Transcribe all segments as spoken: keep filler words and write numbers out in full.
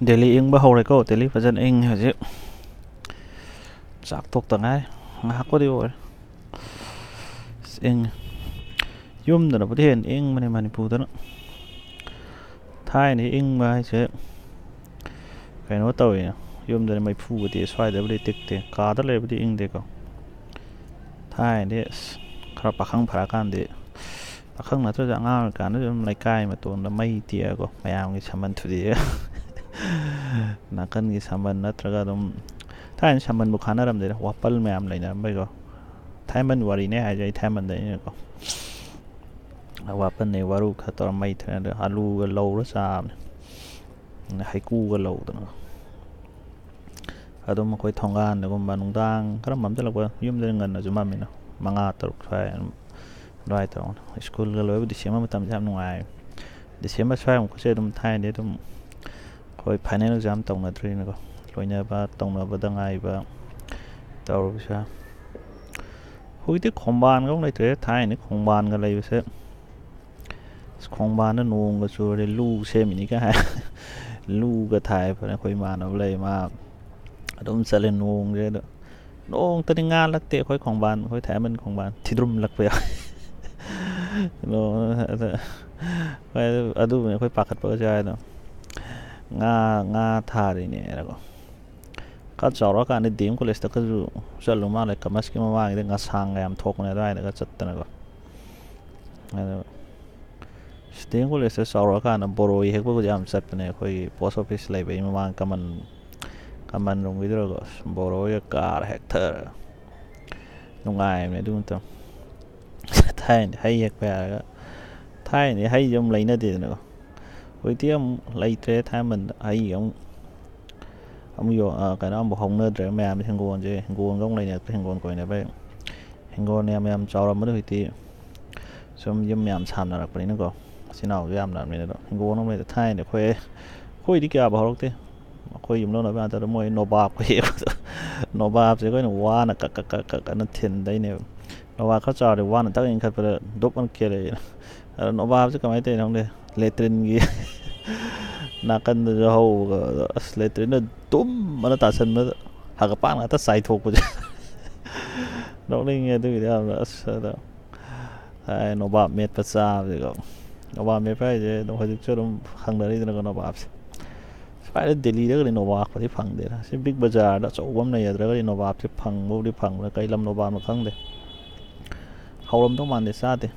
ꯗꯦꯜꯂꯤ ꯏꯪꯕ ꯍꯧꯔꯦꯀꯣ꯫ ꯗꯦꯜꯂꯤ ꯐꯖꯅ ꯏꯪꯉꯦ ꯍꯧꯖꯤꯛ꯫ ꯆꯥꯛ ꯇꯣꯛꯇ ꯉꯥꯏ꯫ ꯉꯥꯏꯍꯥꯛꯄꯨꯗꯤ ꯑꯣꯏꯔꯦ꯫ ꯑꯁ, ꯏꯪꯉꯦ꯫ ꯌꯨꯝꯗꯅꯕꯨꯗꯤ ꯍꯦꯟꯅ ꯏꯪꯕꯅꯦ ꯃꯅꯤꯄꯨꯔꯗꯅ꯫ ꯊꯥꯏꯅ ꯏꯪꯕ ꯍꯥꯏꯁꯦ ꯀꯩꯅꯣ ꯇꯧꯋꯦ꯫ ꯌꯨꯝꯗꯗꯤ ꯃꯩꯐꯨꯕꯨꯗꯤ ꯁ꯭ꯋꯥꯏꯗꯕꯨꯗꯤ ꯇꯤꯛꯇꯦ꯫ ꯀꯥꯗ ꯂꯩꯔꯕꯨꯗꯤ ꯏꯪꯗꯦꯀꯣ꯫ ꯊꯥꯏꯅꯗꯤ ꯑꯁ, ꯈꯔ ꯄꯥꯈꯪ ꯐꯔꯛꯑꯀꯥꯟꯗꯤ, ꯄꯥꯈꯪ ꯅꯠꯇ꯭ꯔꯁꯨ ꯑꯉꯥꯡ ꯑꯣꯏꯔꯤꯀꯥꯟꯗꯁꯨ ꯑꯗꯨꯝ ꯂꯩꯀꯥꯏ ꯃꯇꯣꯟꯗ ꯃꯩ ꯇꯤꯛꯑꯒꯀꯣ, ꯃꯌꯥꯝꯒꯤ ꯁꯝꯕꯟ ꯊꯨꯗꯦꯛꯑꯒ ꯅꯥꯀꯟꯒꯤ ꯁꯝꯕꯟ ꯅꯠꯇ꯭ꯔꯒ ꯑꯗꯨꯝ, ꯊꯥꯏꯅ ꯁꯝꯕꯟꯕꯨ ꯈꯥꯅꯔꯝꯗꯦꯗ, ꯋꯥꯄꯜ ꯃꯌꯥꯝ ꯂꯩꯅꯔꯝꯕꯩꯀꯣ꯫ ꯊꯥꯏꯃꯟ ꯋꯥꯔꯤꯅꯦ ꯍꯥꯏꯁꯦ, ꯑꯩ ꯊꯥꯏꯃꯟꯗꯩꯅꯀꯣ꯫ ꯋꯥꯄꯟꯗꯩ ꯋꯥꯔꯨ ꯈꯔ ꯇꯧꯔ ꯃꯩ ꯊꯥꯔꯦ, ꯑꯗ ꯑꯂꯨꯒ ꯂꯧꯔ ꯆꯥꯕꯅꯦ꯫ ꯍꯩꯀꯨꯒ ꯂꯧꯗꯅ꯫ ꯑꯗꯨꯝ ꯑꯩꯈꯣꯏ ꯊꯣꯡꯒꯥꯟꯗꯒꯨꯝꯕ ꯅꯨꯡꯗꯥꯡ ꯈꯔ ꯃꯝꯁꯤꯜꯂꯛꯄ, ꯌꯨꯝꯗꯗꯤ ꯉꯟꯅꯁꯨ ꯃꯝꯃꯤꯅ, ꯃꯉꯥ, ꯇꯔꯨꯛ ꯁ꯭ꯋꯥꯏ ꯑꯗꯨꯝ ꯑꯗꯨꯃꯥꯏꯅ ꯇꯧꯔꯅꯤ꯫ ꯁ꯭ꯀꯨꯜꯒ ꯂꯣꯏꯕ ꯗꯤꯁꯦꯝꯕꯔ ꯃꯇꯝꯁꯦ ꯌꯥꯝ ꯅꯨꯡꯉꯥꯏ꯫ ꯗꯤꯁꯦꯝꯕꯔ ꯁ꯭ꯋꯥꯏꯃꯨꯛꯁꯦ ꯑꯗꯨꯝ ꯊꯥꯏꯅꯗꯤ ꯑꯗꯨꯝ ꯑꯩꯈꯣꯏ ꯐꯥꯏꯅꯦꯜ ꯑꯦꯛꯖꯥꯝ ꯇꯧꯅꯗ꯭ꯔꯤꯅꯀꯣ, ꯂꯣꯏꯅꯕ ꯇꯧꯅꯕꯗ ꯉꯥꯏꯕ ꯇꯧꯔꯤꯁꯦ꯫ ꯍꯧꯖꯤꯛꯇꯤ ꯈꯣꯡꯕꯥꯟꯒ ꯑꯃꯨꯛ ꯂꯩꯇ꯭ꯔꯦ꯫ ꯊꯥꯏꯅꯗꯤ ꯈꯣꯡꯕꯥꯟꯒ ꯂꯩꯕꯁꯦ, ꯑꯁ, ꯈꯣꯡꯕꯥꯟꯗ ꯅꯣꯡꯒ ꯆꯨꯔꯗꯤ ꯂꯨ ꯁꯦꯝꯃꯤꯅꯤꯒ ꯍꯥꯏ꯫ ꯂꯨꯒ ꯊꯥꯏ ꯐꯔꯦ꯫ ꯑꯩꯈꯣꯏ ꯏꯃꯥꯟꯅꯕ ꯂꯩ, ꯃꯥ ꯑꯗꯨꯝ ꯆꯠꯂꯦ ꯅꯣꯡꯁꯦ꯫ ꯑꯗꯣ ꯅꯣꯡꯇꯗꯤ ꯉꯥ ꯂꯛꯇꯦ ꯑꯩꯈꯣꯏ ꯈꯣꯡꯕꯥꯟ, ꯑꯩꯈꯣꯏ ꯊꯥꯏꯃꯟ ꯈꯣꯡꯕꯥꯟ ꯊꯤꯗ꯭ꯔꯨꯝ ꯂꯛꯄ ꯌꯥꯎꯋꯦ꯫ ꯅꯣꯡ-, ꯑꯗ-, ꯍꯣꯏ, ꯑꯗꯨ-, ꯑꯗꯨꯕꯨꯅꯦ ꯑꯩꯈꯣꯏ ꯄꯥꯈꯠꯄꯒꯁꯨ ꯌꯥꯎꯋꯦ ꯑꯗꯣ꯫ ꯉꯥ, ꯉꯥ ꯊꯥꯔꯤꯅꯦꯅꯀꯣ꯫ ꯈꯔ ꯆꯥꯎꯔꯛꯑꯀꯥꯟꯗ ꯗꯤ ꯑꯦꯝ ꯀꯣꯂꯦꯖꯇꯒꯁꯨ ꯆꯠꯂꯨ ꯃꯥꯜꯂꯦ꯫ ꯀꯃꯁꯀꯤ ꯃꯃꯥꯡꯒꯤꯗ ꯉꯁꯥꯡꯒ ꯌꯥꯝ ꯊꯣꯛꯄꯅꯦ ꯑꯗꯨꯋꯥꯏꯗꯒ ꯆꯠꯇꯅꯀꯣ꯫ ꯑꯗꯣ ꯗꯤ ꯑꯦꯝ ꯀꯣꯂꯦꯖꯇ ꯆꯥꯎꯔꯛꯑꯀꯥꯟꯗ ꯕꯣꯔꯣꯏ ꯍꯦꯛꯄꯕꯨꯗꯤ ꯌꯥꯝ ꯆꯠꯄꯅꯦ, ꯑꯩꯈꯣꯏꯒꯤ ꯄꯣꯁ ꯑꯣꯐꯤꯁ ꯂꯩꯕꯒꯤ ꯃꯃꯥꯡ ꯀꯃꯟ, ꯀꯃꯟ ꯔꯣꯝꯒꯤꯗꯨꯔꯒ꯫ ꯑꯁ, ꯕꯣꯔꯣꯏꯒ ꯀꯥꯔ ꯍꯦꯛꯊꯔꯒ ꯅꯨꯡꯉꯥꯏꯕꯅꯦ ꯑꯗꯨ ꯃꯇꯝ꯫ ꯊꯥꯏꯅꯗꯤ ꯍꯩ ꯍꯦꯛꯄ ꯌꯥꯔꯒ, ꯊꯥꯏꯅꯗꯤ ꯍꯩꯁꯦ ꯑꯃꯨꯛ ꯂꯩꯅꯗꯦꯗꯅꯀꯣ꯫ ꯍꯧꯖꯤꯛꯇꯤ ꯑꯃꯨꯛ ꯂꯩꯇ꯭ꯔꯦ꯫ ꯊꯥꯏꯃꯟꯗ ꯍꯩ ꯑꯃꯨꯛ, ꯑꯃꯨꯛ ꯌꯣ-, ꯑ, ꯀꯩꯅꯣ ꯑꯃꯨꯛ ꯍꯧꯅꯗ꯭ꯔꯦ꯫ ꯃꯌꯥꯝ ꯍꯤꯡꯒꯣꯜꯁꯦ, ꯍꯤꯡꯒꯣꯜꯒ ꯑꯃꯨꯛ ꯂꯩꯅꯗ꯭ꯔꯦ, ꯍꯤꯡꯒꯣꯜ ꯀꯣꯏꯅꯕꯩ꯫ ꯍꯤꯡꯒꯣꯜ ꯌꯥꯝ ꯌꯥꯝ ꯆꯥꯎꯔꯝꯕꯗꯣ ꯍꯧꯖꯤꯛꯇꯤ ꯁꯨꯝ ꯌꯨꯝ ꯌꯥꯝ ꯁꯥꯝꯅꯔꯛꯄꯅꯤꯅꯀꯣ, ꯏꯆꯤꯟ ꯏꯅꯥꯎꯁꯨ ꯌꯥꯝꯅꯔꯕꯅꯤꯅ꯫ ꯑꯗꯣ ꯍꯤꯡꯒꯣꯜ ꯑꯃ ꯂꯩꯗ, ꯊꯥꯏꯅꯗꯤ ꯑꯩꯈꯣꯏ, ꯑꯩꯈꯣꯏꯗꯤ ꯀꯌꯥꯕꯨ ꯍꯧꯔꯛꯇꯦ꯫ ꯑꯩꯈꯣꯏ ꯌꯨꯝꯂꯣꯟꯅꯕ ꯉꯥꯛꯇꯗ ꯃꯣꯏ ꯅꯣꯕꯥꯞꯀ ꯍꯦꯛꯄꯗꯣ, ꯅꯣꯕꯥꯞꯁꯦ ꯑꯩꯈꯣꯏꯅ ꯋꯥꯅ ꯀꯛ ꯀꯛ ꯀꯛ ꯀꯛ ꯀꯟꯅ ꯊꯤꯟꯗꯩꯅꯦꯕ꯫ ꯅꯣꯕꯥꯞ ꯈꯔ ꯆꯥꯎꯔꯗꯤ ꯋꯥꯅ ꯊꯛ ꯏꯟꯈꯠꯄꯗ ꯗꯨꯞ ꯑꯅ ꯀꯦꯜꯂꯛꯑꯦꯅ꯫ ꯑꯗꯣ ꯅꯣꯕꯥꯞꯁꯦ ꯀꯃꯥꯏꯅ ꯇꯧꯔꯤꯅꯣ ꯈꯪꯗꯦ, ꯂꯦꯇ꯭ꯔꯤꯟꯒꯤ ꯅꯥꯀꯟꯗꯁꯨ ꯍꯧꯕꯒ, ꯑꯗꯣ ꯑꯁ, ꯂꯦꯇ꯭ꯔꯤꯟꯗ ꯗꯨꯝ ꯑꯅ ꯇꯥꯁꯟꯕꯗ ꯍꯥꯒꯠꯄꯥꯟ ꯉꯥꯛꯇ ꯆꯥꯏꯊꯣꯛꯄꯁꯦ꯫ ꯅꯣꯛꯅꯤꯡꯉꯦ ꯑꯗꯨꯒꯤꯗꯤ ꯌꯥꯝꯅ꯫ ꯑꯁ, ꯑꯗꯣ ꯍꯥꯏ, ꯅꯣꯕꯥꯞ ꯃꯦꯠꯄ ꯆꯥꯕꯁꯦꯀꯣ꯫ ꯅꯣꯕꯥꯞ ꯃꯦꯠꯄ ꯍꯥꯏꯁꯦ ꯑꯗꯨꯝ ꯍꯧꯖꯤꯛꯁꯨ ꯑꯗꯨꯝ ꯈꯪꯅꯔꯤꯗꯅꯀꯣ, ꯅꯣꯕꯥꯞꯁꯦ꯫ ꯁ꯭ꯋꯥꯏꯗ ꯗꯦꯜꯂꯤꯗꯒꯗꯤ ꯅꯣꯕꯥꯞꯀꯗꯤ ꯐꯪꯗꯦꯗ꯫ ꯁꯤ ꯕꯤꯛ ꯕꯖꯥꯔꯗ ꯑꯆꯧꯕ ꯑꯃ ꯂꯩꯒꯗ꯭ꯔꯒꯗꯤ ꯅꯣꯕꯥꯞꯁꯦ ꯐꯪꯕꯕꯨꯗꯤ ꯐꯪꯕ꯭ꯔꯥ, ꯀꯩ ꯂꯝ ꯅꯣꯕꯥꯞꯅꯣ ꯈꯪꯗꯦ꯫ ꯍꯧꯔꯝꯗꯧ ꯃꯥꯟꯗꯦ, ꯆꯥꯗꯦ꯫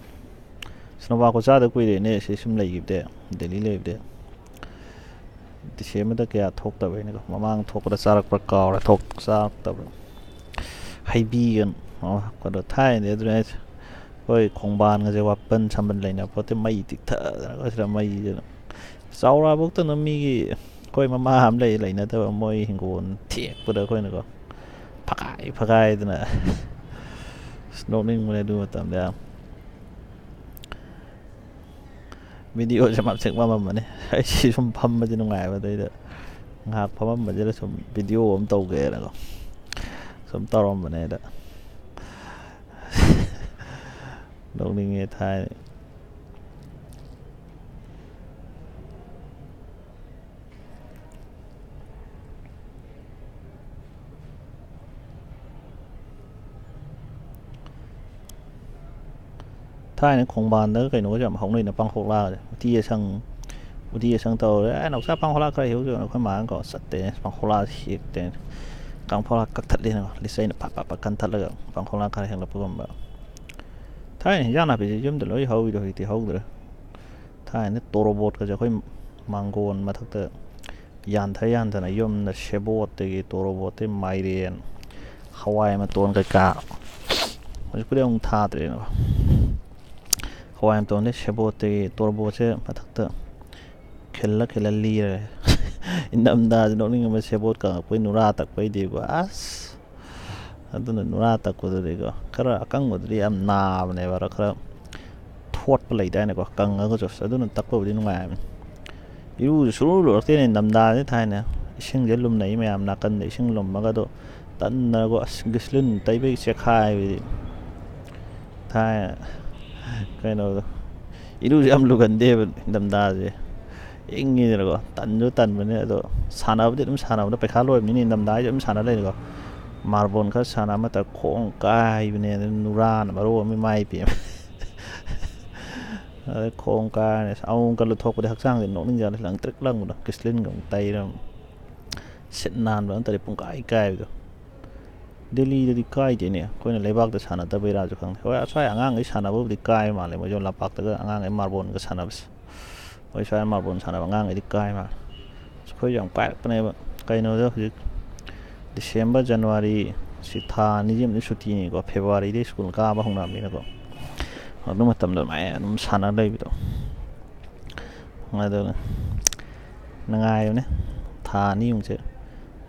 ꯑꯁ, ꯅꯣꯕꯥꯞꯀ ꯆꯥꯗ ꯀꯨꯏꯔꯦꯅꯦ ꯁꯤ ꯁꯨꯝ ꯂꯩꯈꯤꯕꯗꯤ, ꯗꯦꯜꯂꯤ ꯂꯩꯕꯗꯤ꯫ ꯗꯤꯁꯦꯝꯕꯔꯗ ꯀꯌꯥ ꯊꯣꯛꯇꯕꯩꯅꯤꯀꯣ, ꯃꯃꯥꯡ ꯊꯣꯛꯄꯗ ꯆꯥꯔꯛꯄ꯭ꯔꯥ ꯀꯥꯎꯔꯦ, ꯊꯣꯛ-, ꯆꯥꯔꯛꯇꯕ꯭ꯔꯥ꯫ ꯍꯩꯕꯤꯒ, ꯑꯣ, ꯀꯩꯅꯣ, ꯊꯥꯏꯅꯗꯤ ꯑꯗꯨꯅꯦ ꯍꯥꯏꯁꯦ꯫ ꯑꯩꯈꯣꯏ ꯈꯣꯡꯕꯥꯟꯒꯁꯦ ꯋꯥꯄꯟ ꯁꯝꯕꯟ ꯂꯩꯅ ꯄꯣꯠꯇꯤ ꯃꯩ ꯇꯤꯛꯊꯗꯅ ꯑꯩꯈꯣꯏ ꯁꯤꯗ ꯃꯩꯁꯤꯅ꯫ ꯆꯥꯎꯔꯛꯑꯕꯧꯇꯅ ꯃꯤꯒꯤ, ꯑꯩꯈꯣꯏ ꯃꯃꯥ ꯑꯃ ꯂꯩ, ꯂꯩꯅꯗꯕ, ꯃꯣꯏ ꯍꯤꯡꯒꯣꯜ ꯊꯦꯛꯄꯗ ꯑꯩꯈꯣꯏꯅꯀꯣ ꯐꯒꯥꯏ ꯐꯒꯥꯏꯗꯅ꯫ ꯑꯁ, ꯅꯣꯛꯅꯤꯡꯕꯅꯦ ꯑꯗꯨ ꯃꯇꯝꯗ ꯌꯥꯝ꯫ ꯚꯤꯗꯤꯑꯣꯁꯦ ꯃꯆꯦꯠ ꯃꯝꯃꯝꯕꯅꯦ꯫ ꯑꯩꯁꯤ ꯁꯨꯝ ꯐꯝꯕꯁꯦ ꯅꯨꯡꯉꯥꯏꯕ, ꯑꯗꯩꯗ ꯉꯥꯏꯍꯥꯛ ꯐꯝꯃꯝꯕꯁꯤꯗ ꯁꯨꯝ ꯚꯤꯗꯤꯑꯣ ꯑꯃ ꯇꯧꯒꯦꯅꯀꯣ ꯁꯨꯝ ꯇꯧꯔꯝꯕꯅꯦ꯫ ꯑꯗ ꯅꯣꯛꯅꯤꯡꯉꯦ ꯊꯥꯏꯅ꯫ ꯊꯥꯏꯅ ꯈꯣꯡꯕꯥꯟꯗꯒ ꯀꯩꯅꯣꯒꯁꯦ ꯌꯥꯝ ꯍꯧꯅꯩꯅ, ꯄꯥꯡꯈꯣꯛꯂꯥꯒꯁꯦ꯫ ꯎꯇꯤ ꯑꯁꯪ, ꯎꯇꯤ ꯑꯁꯪ ꯇꯧꯔꯦ, "ꯑꯦ, ꯅꯥꯎꯆꯥ, ꯄꯥꯡꯈꯣꯛꯂꯥ ꯈꯔ ꯍꯦꯛꯎꯁꯦ", ꯑꯩꯈꯣꯏ ꯃꯥꯅ ꯀꯣ ꯆꯠꯇꯦ, ꯄꯥꯡꯈꯣꯛꯂꯥ ꯍꯦꯛꯇꯦ꯫ ꯄꯥꯡꯈꯣꯛꯂꯥ ꯀꯛꯊꯠꯂꯦꯅꯀꯣ, ꯂꯤꯆꯩꯅ ꯐꯠ ꯐꯠ ꯐꯠ ꯀꯟꯊꯠꯂꯒ ꯄꯥꯡꯈꯣꯛꯂꯥ ꯈꯔ ꯍꯦꯛꯂꯛꯄꯒꯨꯝꯕ꯫ ꯊꯥꯏꯅ ꯍꯤꯟꯖꯥꯡ ꯅꯥꯄꯤꯁꯦ ꯌꯨꯝꯗ ꯂꯣꯏ ꯍꯧꯋꯤꯗꯣ, ꯍꯧꯖꯤꯛꯇꯤ ꯍꯧꯗ꯭ꯔꯦ꯫ ꯊꯥꯏꯅ ꯇꯣꯔꯣꯕꯣꯠꯀꯁꯦ ꯑꯩꯈꯣꯏ ꯃꯥꯡꯒꯣꯟ ꯃꯊꯛꯇ ꯌꯥꯟꯊ ꯌꯥꯟꯊꯅ ꯌꯨꯝꯗ ꯁꯦꯕꯣꯠꯇꯒꯤ, ꯇꯣꯔꯣꯕꯣꯠꯇꯒꯤ, ꯃꯥꯏꯔꯦꯟ, ꯍꯋꯥꯏ ꯃꯇꯣꯟ ꯀꯩꯀꯥ, ꯍꯧꯖꯤꯛꯄꯨꯗꯤ ꯑꯃꯨꯛ ꯊꯥꯗ꯭ꯔꯦꯅꯀꯣ꯫ ꯍꯋꯥꯏ ꯃꯇꯣꯟꯗꯒꯤ ꯁꯦꯕꯣꯠꯇꯒꯤ ꯇꯣꯔꯣꯕꯣꯠꯁꯦ ꯃꯊꯛꯇ ꯈꯤꯜꯂ ꯈꯤꯜꯂ ꯂꯤꯔꯦ꯫ ꯏꯪꯊꯝꯊꯥꯁꯦ ꯅꯣꯛꯅꯤꯡꯉꯦ, ꯁꯦꯕꯣꯠ ꯀꯪꯉꯛꯄꯩ ꯅꯨꯔꯥ ꯇꯛꯄꯩꯗꯤꯀꯣ, ꯑꯁ! ꯑꯗꯨꯅ ꯅꯨꯔꯥ ꯇꯛꯄꯗꯨꯗꯤꯀꯣ, ꯈꯔ ꯑꯀꯪꯕꯗꯨꯗꯤ ꯌꯥꯝ ꯅꯥꯕꯅꯦꯕ, ꯑꯗꯣ ꯈꯔ ꯊꯣꯠꯄ ꯂꯩꯗꯥꯏꯅꯦꯀꯣ, ꯀꯪꯉꯒꯁꯨ, ꯑꯁ, ꯑꯗꯨꯅ ꯇꯛꯄꯕꯨꯗꯤ ꯅꯨꯡꯉꯥꯏꯕꯅꯤ꯫ ꯏꯔꯨꯁꯨ ꯁꯨꯡꯂꯨ ꯂꯨꯔꯛꯇꯦꯅꯦ ꯏꯪꯊꯝꯊꯥꯁꯦ꯫ ꯊꯥꯏꯅ ꯏꯁꯤꯡꯁꯦ ꯂꯨꯝꯅꯩ ꯃꯌꯥꯝ ꯅꯥꯀꯟꯗ, ꯏꯁꯤꯡ ꯂꯨꯝꯃꯒ ꯑꯗꯣ ꯇꯟꯗꯅꯀꯣ, ꯑꯁ, ꯒ꯭ꯂꯤꯁꯔꯤꯟ ꯇꯩꯕꯒꯤ ꯆꯦꯛꯈꯥꯏꯕꯗꯤ꯫ ꯊꯥꯏꯅ ꯀꯩꯅꯣꯗꯣ, ꯏꯔꯨꯁꯦ ꯌꯥꯝ ꯂꯨꯒꯟꯗꯦꯕ ꯏꯪꯊꯝꯊꯥꯁꯦ꯫ ꯏꯪꯉꯤꯗꯅꯀꯣ, ꯇꯟꯁꯨ ꯇꯟꯕꯅꯦ꯫ ꯑꯗꯣ ꯁꯥꯟꯅꯕꯗꯤ ꯑꯗꯨꯝ ꯁꯥꯟꯅꯕꯗ, ꯄꯩꯈꯥ ꯂꯣꯏꯕꯅꯤꯅ ꯏꯪꯊꯝꯊꯥ ꯍꯥꯏꯁꯦ ꯑꯗꯨꯝ ꯁꯥꯟꯅ ꯂꯩꯔꯦꯀꯣ꯫ ꯃꯥꯔꯕꯣꯜ ꯈꯔ ꯁꯥꯟꯅ ꯑꯃꯠꯇ ꯈꯣꯡ ꯀꯥꯏꯕꯅꯦ, ꯑꯗꯨ ꯅꯨꯔꯥꯅ ꯃꯔꯣꯜ ꯑꯃ ꯏꯃꯥꯏ ꯄꯦꯝꯃ꯫ ꯑꯗꯩ ꯈꯣꯡ ꯀꯥꯏꯔꯅꯤ꯫ ꯑꯃꯨꯛ ꯀꯜꯂꯨ ꯊꯣꯛꯄꯗꯤ ꯍꯛꯆꯥꯡꯁꯦ ꯅꯣꯛꯅꯤꯡꯖꯥꯠꯅꯤ, ꯂꯪꯇ꯭ꯔꯤꯛ ꯂꯪꯕꯗꯣ, ꯀꯤꯁꯂꯤꯟꯒ ꯑꯃꯨꯛ ꯇꯩꯔ ꯁꯤꯠ ꯅꯥꯟꯕ ꯅꯠꯇ꯭ꯔꯗꯤ ꯄꯨꯡꯀꯥꯏ ꯀꯥꯏꯕꯗꯣ꯫ ꯗꯦꯜꯂꯤꯗꯗꯤ ꯀꯥꯏꯗꯦꯅꯦ, ꯑꯩꯈꯣꯏꯅ ꯂꯩꯕꯥꯛꯇ ꯁꯥꯟꯅꯗꯕꯩꯔꯥꯁꯨ ꯈꯪꯗꯦ꯫ ꯍꯣꯏ, ꯑꯁ꯭ꯋꯥꯏ ꯑꯉꯥꯡꯈꯩ ꯁꯥꯟꯅꯕꯕꯨꯗꯤ ꯀꯥꯏꯕ ꯃꯥꯜꯂꯦ, ꯃꯣꯏꯁꯨ ꯂꯝꯄꯥꯛꯇꯒ ꯑꯉꯥꯡꯈꯩ ꯃꯥꯔꯕꯣꯜꯒ ꯁꯥꯟꯅꯕꯁꯦ꯫ ꯍꯣꯏ, ꯁ꯭ꯋꯥꯏ ꯃꯥꯔꯕꯣꯜ ꯁꯥꯟꯅꯕ ꯑꯉꯥꯡꯈꯩꯗꯤ ꯀꯥꯏ ꯃꯥꯜꯂꯦ꯫ ꯑꯩꯈꯣꯏꯁꯨ ꯌꯥꯝ ꯀꯥꯏꯔꯛꯄꯅꯦꯕ꯫ ꯀꯩꯅꯣꯗ ꯍꯧꯖꯤꯛ ꯗꯤꯁꯦꯝꯕꯔ, ꯖꯅꯋꯥꯔꯤ ꯁꯤ ꯊꯥ ꯑꯅꯤꯁꯤꯃꯗꯤ ꯁꯨꯇꯤꯅꯤꯀꯣ, ꯐꯦꯕꯋꯥꯔꯤꯗꯩ ꯁ꯭ꯀꯨꯜ ꯀꯥꯕ ꯍꯧꯅꯕꯅꯤꯅꯀꯣ꯫ ꯑꯗꯨ ꯃꯇꯝꯗ ꯑꯗꯨꯃꯥꯏꯅ ꯑꯗꯨꯝ ꯁꯥꯟꯅ ꯂꯩꯕꯗꯣ꯫ ꯑꯗꯨꯒ ꯅꯨꯡꯉꯥꯏꯕꯅꯦ ꯊꯥ ꯑꯅꯤꯃꯨꯛꯁꯦ꯫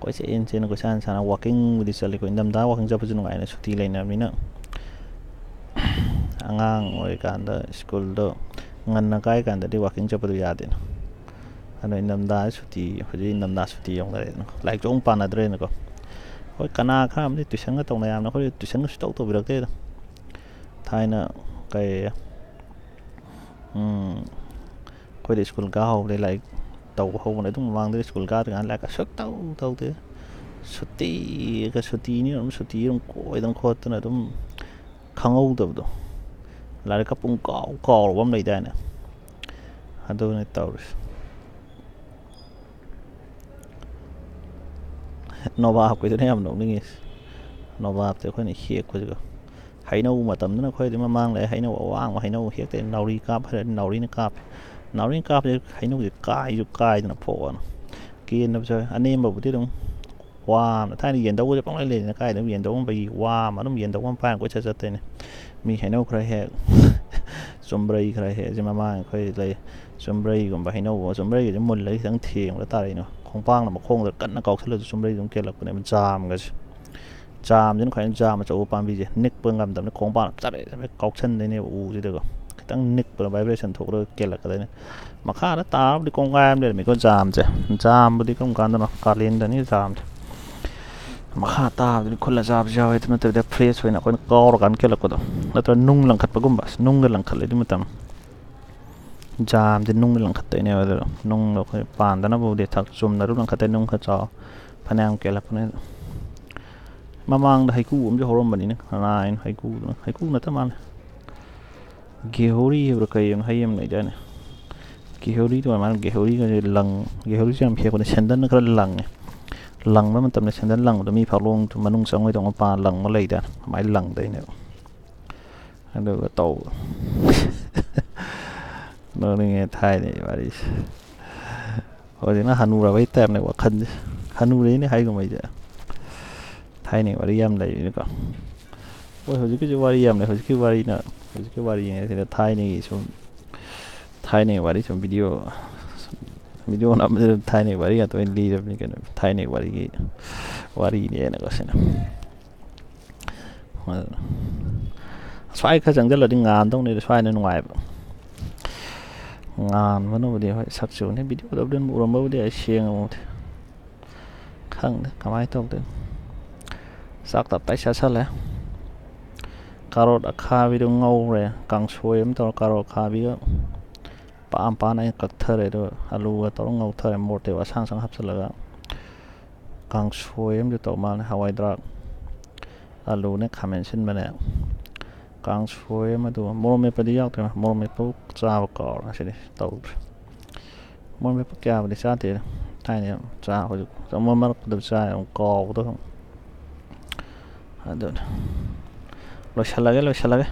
ꯀꯣꯏꯆꯦꯟ ꯆꯦꯟ, ꯀꯣꯏꯁꯥꯟ ꯁꯥꯟꯅ, ꯋꯥꯀꯤꯡꯕꯨꯗꯤ ꯆꯠꯂꯤꯀꯣ꯫ ꯏꯪꯊꯝꯊꯥ ꯋꯥꯀꯤꯡ ꯆꯠꯄꯁꯨ ꯅꯨꯡꯉꯥꯏꯅ, ꯁꯨꯇꯤ ꯂꯩꯅꯔꯕꯅꯤꯅ꯫ ꯑꯉꯥꯡ ꯑꯣꯏꯔꯤꯀꯥꯟꯗ ꯁ꯭ꯀꯨꯜꯗꯣ ꯉꯟꯅ ꯀꯥꯏ ꯀꯥꯟꯗꯗꯤ ꯋꯥꯀꯤꯡ ꯆꯠꯄꯗꯣ ꯌꯥꯗꯦꯅ꯫ ꯑꯗꯣ ꯏꯪꯊꯝꯊꯥ ꯁꯨꯇꯤ, ꯍꯧꯖꯤꯛ ꯏꯪꯊꯝꯊꯥ ꯁꯨꯇꯤ ꯌꯧꯅꯔꯦꯗꯅ, ꯂꯥꯏꯔꯤꯛꯁꯨ ꯑꯃꯨꯛ ꯄꯥꯅꯗ꯭ꯔꯦꯅꯀꯣ꯫ ꯍꯣꯏ, ꯀꯅꯥ ꯈꯔ ꯑꯃꯗꯤ ꯇꯨꯏꯁꯟꯒ ꯇꯧꯅ ꯌꯥꯕꯅꯦ, ꯑꯩꯈꯣꯏꯗꯤ ꯇꯨꯏꯁꯟꯒ ꯁꯨꯡꯇꯧ ꯇꯧꯕꯤꯔꯛꯇꯦꯗ꯫ ꯊꯥꯏꯅ ꯀꯩ ꯎꯝ, ꯑꯩꯈꯣꯏꯗꯤ ꯁ꯭ꯀꯨꯜ ꯀꯥ ꯍꯧꯕꯗꯩ ꯂꯥꯏꯔꯤꯛ ꯇꯧꯕ ꯍꯧꯕꯅꯦ꯫ ꯑꯗꯨꯝ ꯃꯃꯥꯡꯗꯗꯤ ꯁ꯭ꯀꯨꯜ ꯀꯥꯗ꯭ꯔꯤꯀꯥꯟꯗ ꯂꯥꯏꯔꯤꯛꯀ ꯁꯨꯛꯇꯧ ꯇꯧꯗꯦ꯫ ꯁꯨꯇꯤꯒ ꯁꯨꯇꯤꯅꯤ ꯑꯗꯨꯝ, ꯁꯨꯇꯤ ꯑꯗꯨꯝ ꯀꯣꯏꯗꯅ ꯈꯣꯠꯇꯅ ꯑꯗꯨꯝ ꯈꯪꯍꯧꯗꯕꯗꯣ꯫ ꯂꯥꯏꯔꯤꯛꯀ ꯄꯨꯡ ꯀꯥꯎ ꯀꯥꯎꯔꯕ ꯑꯃ ꯂꯩꯗꯥꯏꯅꯦ? ꯑꯗꯨꯅꯦ ꯇꯧꯔꯤꯁꯦ꯫ ꯅꯣꯕꯥꯞꯀꯤꯗꯨꯅ ꯌꯥꯝ ꯅꯣꯛꯅꯤꯡꯉꯤꯁꯦ꯫ ꯅꯣꯕꯥꯞꯇꯤ ꯑꯩꯈꯣꯏꯅ ꯍꯦꯛꯄꯁꯤꯀꯣ꯫ ꯍꯩꯅꯧ ꯃꯇꯝꯗꯅ ꯑꯩꯈꯣꯏꯗꯤ ꯃꯃꯥꯡ ꯂꯩ, ꯍꯩꯅꯧ ꯑꯋꯥꯡꯕ ꯍꯩꯅꯧ ꯍꯦꯛꯇꯦ, ꯅꯥꯎꯔꯤ ꯀꯥꯞ ꯍꯥꯏꯔꯗꯤ ꯅꯥꯎꯔꯤꯅ ꯀꯥꯞꯄꯦ꯫ ꯅꯥꯎꯔꯤꯅ ꯀꯥꯞꯄꯁꯦ ꯍꯩꯅꯧꯁꯦ ꯀꯥꯏꯁꯨ ꯀꯥꯏꯗꯅ ꯐꯣꯛꯑꯅ ꯀꯦꯟꯗꯕꯁꯨ ꯌꯥꯎꯋꯦ꯫ ꯑꯅꯦꯝꯕꯕꯨꯗꯤ ꯑꯗꯨꯝ ꯋꯥ ꯑꯃ, ꯊꯥꯏꯅ ꯌꯦꯟꯗꯧꯕꯁꯦ ꯄꯪꯂꯩ ꯂꯩꯗꯅ, ꯀꯥꯏꯗ ꯑꯗꯨꯝ ꯌꯦꯟꯗꯧ ꯑꯃ ꯄꯩ, ꯋꯥ ꯑꯃ ꯑꯗꯨꯝ ꯌꯦꯟꯗꯧ ꯑꯃ ꯄꯥꯏꯔ ꯀꯣꯏꯆꯠ ꯆꯠꯇꯣꯏꯅꯦ꯫ ꯃꯤ ꯍꯩꯅꯧ ꯈꯔ ꯍꯦꯛ, ꯆꯨꯝꯕ꯭ꯔꯩ ꯈꯔ ꯍꯦꯛ, ꯁꯤ ꯃꯃꯥꯡ ꯑꯩꯈꯣꯏ ꯂꯩ, ꯆꯨꯝꯕ꯭ꯔꯩꯒꯨꯝꯕ, ꯍꯩꯅꯧꯒꯨꯝꯕ, ꯆꯨꯝꯕ꯭ꯔꯩꯒꯁꯦ ꯃꯨꯜꯂꯒ ꯈꯤꯇꯪ ꯊꯦꯡꯕꯗ ꯇꯥꯔꯛꯏꯅꯣ꯫ ꯈꯣꯡꯄꯥꯛꯅ ꯃꯈꯣꯡꯗ ꯀꯟꯅ ꯀꯥꯎꯁꯜꯂꯁꯨ ꯆꯨꯝꯕ꯭ꯔꯩꯁꯦ ꯑꯗꯨꯝ ꯀꯦꯜꯂꯛꯄꯅꯦꯕ꯫ ꯖꯥꯝꯒꯁꯦ, ꯖꯥꯝꯁꯤꯅ ꯈ꯭ꯋꯥꯏꯗꯒꯤ, ꯖꯥꯝ ꯑꯆꯧꯕ ꯄꯥꯝꯕꯤꯁꯦ ꯅꯤꯛꯄ ꯉꯝꯗꯕꯅꯤ, ꯈꯣꯡꯄꯥꯛꯅ ꯆꯕꯦꯠ ꯆꯕꯦꯠ ꯀꯥꯎꯁꯟꯗꯣꯏꯅꯦꯕ ꯎꯁꯤꯗꯀꯣ꯫ ꯈꯤꯇꯪ ꯅꯤꯛꯄꯗ vibration ꯊꯣꯛꯂꯒ ꯀꯦꯜꯂꯛꯀꯗꯣꯏꯅꯤ꯫ ꯃꯈꯥꯗ ꯇꯥꯔꯕꯨꯗꯤ ꯀꯣꯡꯒꯥꯏ ꯑꯃ ꯂꯩꯔꯝꯃꯤꯀꯣ ꯖꯥꯝꯁꯦ꯫ ꯖꯥꯝꯕꯨꯗꯤ ꯀꯔꯝ ꯀꯥꯟꯗꯅꯣ? ꯀꯥꯂꯦꯟꯗꯅꯤ ꯖꯥꯝꯁꯦ꯫ ꯃꯈꯥ ꯇꯥꯕꯗꯨꯗꯤ ꯈꯨꯜꯂ ꯆꯥꯕꯁꯨ ꯌꯥꯎꯋꯦ, ꯑꯗꯨ ꯅꯠꯇꯕꯤꯗ fresh ꯑꯣꯏꯅ ꯑꯩꯈꯣꯏꯅ ꯀꯥꯎꯔꯀꯥꯟꯗ ꯀꯦꯜꯂꯛꯄꯗꯣ, ꯅꯠꯇ꯭ꯔꯒ ꯅꯨꯡ ꯂꯪꯈꯠꯄꯒꯨꯝꯕ꯫ ꯑꯁ, ꯅꯨꯡꯒ ꯂꯪꯈꯠꯂꯦ ꯑꯗꯨ ꯃꯇꯝ꯫ ꯖꯥꯝꯁꯦ ꯅꯨꯡꯗ ꯂꯪꯈꯠꯇꯣꯏꯅꯦꯕ꯫ ꯑꯗꯨꯗ ꯅꯨꯡꯗꯣ ꯑꯩꯈꯣꯏ ꯄꯥꯟꯗꯅꯕꯕꯨꯗꯤ ꯊꯛ ꯆꯨꯝꯅ ꯑꯗꯨꯝ ꯂꯪꯈꯠꯇꯣꯏ, ꯅꯨꯡ ꯈꯔ ꯆꯥꯎ ꯐꯅꯌꯥꯝ ꯀꯦꯜꯂꯛꯄꯅꯦ꯫ ꯃꯃꯥꯡꯗ ꯍꯩꯀꯨ ꯑꯃꯁꯨ ꯍꯧꯔꯝꯕꯅꯤꯅꯦ, ꯀꯅꯥꯅꯣ? ꯍꯩꯀꯨꯗꯨꯅ, ꯍꯩꯀꯨ ꯅꯠꯇ ꯃꯥꯜꯂꯦ, ꯒꯦꯍꯣꯔꯤ ꯍꯥꯏꯕ꯭ꯔꯥ ꯀꯩ ꯍꯥꯏꯅ ꯍꯩ ꯑꯃ ꯂꯩꯗꯥꯏꯅꯦ? ꯒꯦꯍꯣꯔꯤꯗꯣ ꯑꯣꯏꯔ ꯃꯥꯜꯂꯦ꯫ ꯒꯦꯍꯣꯔꯤꯒꯁꯦ ꯂꯪ, ꯒꯦꯍꯣꯔꯤꯁꯦ ꯌꯥꯝ ꯍꯦꯛꯄꯅꯦ, ꯁꯦꯟꯗꯜꯅ ꯈꯔ ꯂꯪꯉꯦ꯫ ꯂꯪꯕ ꯃꯇꯝꯗ ꯁꯦꯟꯗꯜ ꯂꯪꯕꯗꯣ ꯃꯤ ꯐꯛꯂꯣꯡ ꯃꯅꯨꯡ ꯆꯪꯉꯣꯏꯗꯧ ꯃꯄꯥ ꯂꯪꯕ ꯂꯩꯗꯥꯏꯅꯦ, ꯑꯗꯨꯃꯥꯏꯅ ꯂꯪꯗꯣꯏꯅꯦꯕ꯫ ꯑꯗꯨꯒ ꯇꯧꯕ꯫ ꯅꯣꯛꯅꯤꯡꯉꯦ ꯊꯥꯏꯅꯒꯤ ꯋꯥꯔꯤꯁꯦ꯫ ꯍꯧꯖꯤꯛꯅ ꯍꯅꯨꯔꯕꯩ ꯇꯥꯏꯞꯅꯦ ꯋꯥꯈꯜꯁꯦ꯫ ꯍꯅꯨꯔꯦꯅꯦ ꯍꯥꯏꯒꯨꯝꯕꯩꯁꯦ꯫ ꯊꯥꯏꯅꯒꯤ ꯋꯥꯔꯤ ꯌꯥꯝ ꯂꯩꯕꯅꯤꯀꯣ꯫ ꯍꯣꯏ, ꯍꯧꯖꯤꯛꯀꯤꯁꯨ ꯋꯥꯔꯤ ꯌꯥꯝ ꯂꯩ꯫ ꯍꯧꯖꯤꯛꯀꯤ ꯋꯥꯔꯤꯅ, ꯍꯧꯖꯤꯛꯀꯤ ꯋꯥꯔꯤꯅꯦ ꯁꯤꯗ ꯊꯥꯏꯅꯒꯤ ꯁꯨꯝ, ꯊꯥꯏꯅꯒꯤ ꯋꯥꯔꯤ ꯁꯨꯝ ꯚꯤꯗꯤꯑꯣ, ꯚꯤꯗꯤꯑꯣ ꯅꯝꯕꯁꯤꯗ ꯊꯥꯏꯅꯒꯤ ꯋꯥꯔꯤ ꯉꯥꯛꯇ ꯑꯣꯏꯅ ꯂꯤꯔꯕꯅꯤ ꯀꯩꯅꯣ꯫ ꯊꯥꯏꯅꯒꯤ ꯋꯥꯔꯤꯒꯤ ꯋꯥꯔꯤꯅꯦꯅꯀꯣ ꯁꯤꯅ꯫ ꯑꯗꯨꯅ ꯁ꯭ꯋꯥꯏ ꯈꯔ ꯆꯪꯁꯤꯜꯂꯗꯤ ꯉꯥꯟꯗꯧꯅꯤꯗ, ꯁ꯭ꯋꯥꯏꯅ ꯅꯨꯡꯉꯥꯏꯕ꯫ ꯉꯥꯟꯕꯅꯕꯨꯗꯤ ꯍꯣꯏ ꯁꯛꯁꯤꯕꯨꯅꯤ, ꯚꯤꯗꯤꯑꯣꯗꯕꯨꯗꯤ ꯑꯗꯨꯝ ꯎꯔꯝꯕꯕꯨꯗꯤ ꯑꯩ ꯁꯦꯡꯉꯕꯨꯗꯤ꯫ ꯈꯪꯗꯦ ꯀꯃꯥꯏꯅ ꯇꯧꯗꯣꯏꯅꯣ꯫ ꯆꯥꯛ ꯇꯞꯇꯥꯏ ꯆꯥꯁꯜꯂꯦ꯫ ꯀꯥꯔꯣꯠ ꯑꯈꯥꯕꯤꯗꯣ ꯉꯧꯔꯦ, ꯀꯥꯡꯁꯣꯏ ꯑꯃ ꯇꯧꯔ ꯀꯥꯔꯣꯠ ꯑꯈꯥꯕꯤꯒ ꯄꯥꯝ ꯄꯥꯝꯅ ꯑꯩꯅ ꯀꯛꯊꯔꯦ꯫ ꯑꯗꯨꯒ ꯑꯂꯨꯒ ꯇꯧꯔ ꯉꯧꯊꯔꯦ, ꯃꯣꯔꯣꯛ ꯑꯇꯦꯛꯄ ꯑꯁꯥꯡ ꯑꯁꯥꯡ ꯍꯥꯞꯆꯤꯜꯂꯒ꯫ ꯀꯥꯡꯁꯣꯏ ꯑꯃꯁꯨ ꯇꯧ ꯃꯥꯜꯂꯦ, ꯍꯋꯥꯏ ꯗ꯭ꯔꯥꯛ, ꯑꯂꯨꯅꯦ, ꯈꯥꯃꯦꯟ ꯑꯁꯤꯟꯕꯅꯦ꯫ ꯀꯥꯡꯁꯣꯏ ꯑꯃꯗꯨ, ꯃꯣꯔꯣꯛ ꯃꯦꯠꯄꯗꯤ ꯌꯥꯎꯗ꯭ꯔꯦ, ꯃꯣꯔꯣꯛ ꯃꯦꯠꯄ ꯆꯥꯕ ꯀꯥꯎꯔꯦ ꯉꯁꯤꯗꯤ, ꯇꯧꯗ꯭ꯔꯦ꯫ ꯃꯣꯔꯣꯛ ꯃꯦꯠꯄ ꯀꯌꯥꯕꯨꯗꯤ ꯆꯥꯗꯦ ꯊꯥꯏꯅ ꯌꯥꯝ ꯆꯥ, ꯍꯧꯖꯤꯛ ꯆꯥ ꯃꯔꯛ ꯃꯔꯛꯇ ꯆꯥꯏ, ꯑꯃꯨꯛ ꯀꯥꯎꯕꯗꯣ ꯑꯗꯨꯝ꯫ ꯑꯗꯨꯅ ꯂꯣꯏꯁꯤꯜꯂꯒꯦ, ꯂꯣꯏꯁꯤꯜꯂꯒꯦ꯫